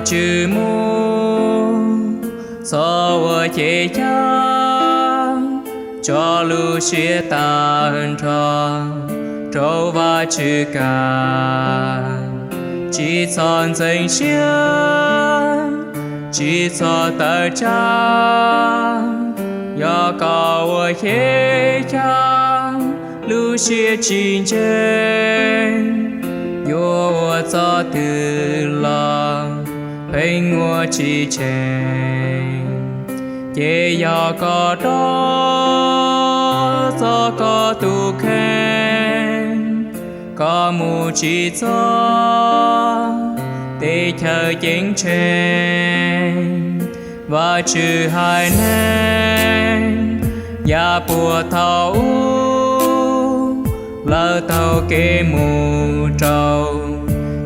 Tswv mus, txhob ua xyem xyav, tso lub siab tag nrho rau Vajtswv kawg. Tsis txhob ntxeev siab, tsis txhob tawv tsam. Yog koj ua xyem xyav, lub siab tsis ntseeg, yuav ua txoj twg los pheej ua tsis tsheej. Ces yog koj rov txog koj tus kheej, koj mus tsis txog teb chaws ceeb tsheej. Vajtswv haiv neeg yav puag thaum ub, lawv taug kev mus rau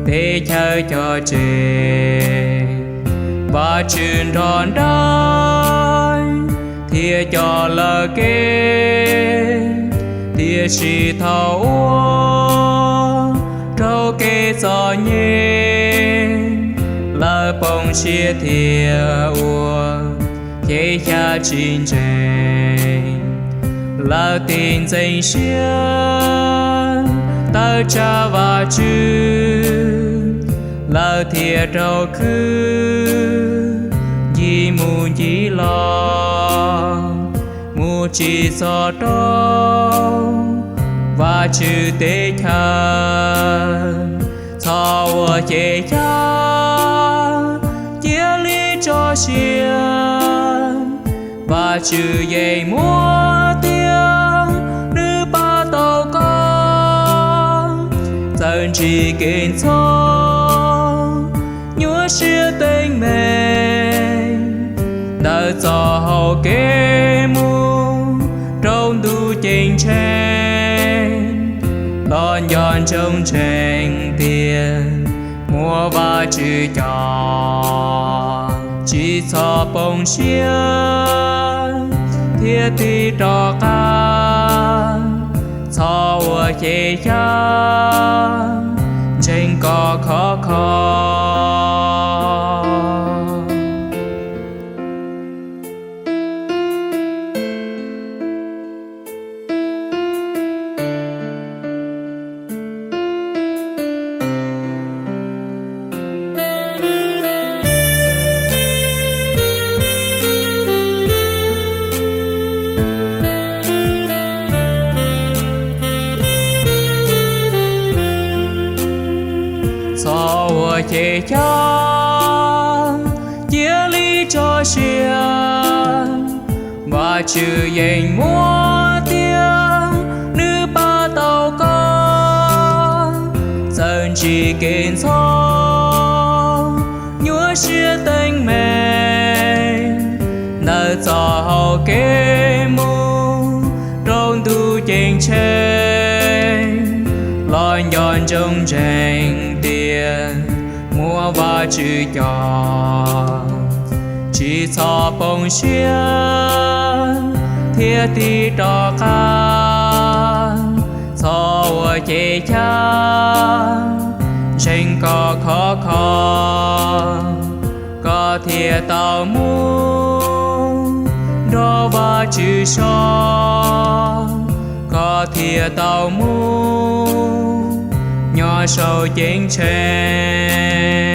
teb chaws cog tseg. Vajtswv nrog nraim thiab coj lawv kev, tiam sis thaum uas raug kev txom nyem, lawv poob siab thiab ua xyem xyav tsis ntseeg. Lawv tig ntxeev siab tawv tsam Vajtswv, lawv thiaj raug khwb ncig mus ncig los, mus tsis txog rau Vajtswv teb chaws. Txhob ua xyem xyav, cia li tso siab, Vajtswv yeej muaj tiag, nws pab tau koj. Txawm ntsib kev ntxhov, nyuaj siab teeb meem, ntawm txoj hau kev mus rau ntuj ceeb tsheej, los nco ntsoov ntseeg tias muaj Vajtswv coj. Tsis txhob poob siab thiab tig rov qab, txhob ua xyem xyav, ntseeg koj khov kho. Txhob ua xyem xyav, cia li tso siab, Vajtswv yeej muaj tiag, nws pab tau koj. Txawm ntsib kev ntxhov, nyuaj siab teeb meem, ntawm txoj hau kev mus rau ntuj ceeb tsheej, los nco ntsoov ntseeg tias muaj Vajtswv coj. Tsis txhob poob siab thiab tig rov qab, txhob ua xyem xyav, ntseeg koj khov kho, koj thiaj tau mus nrog Vajtswv so, koj thiaj tau mus nyob saum ceeb tsheej.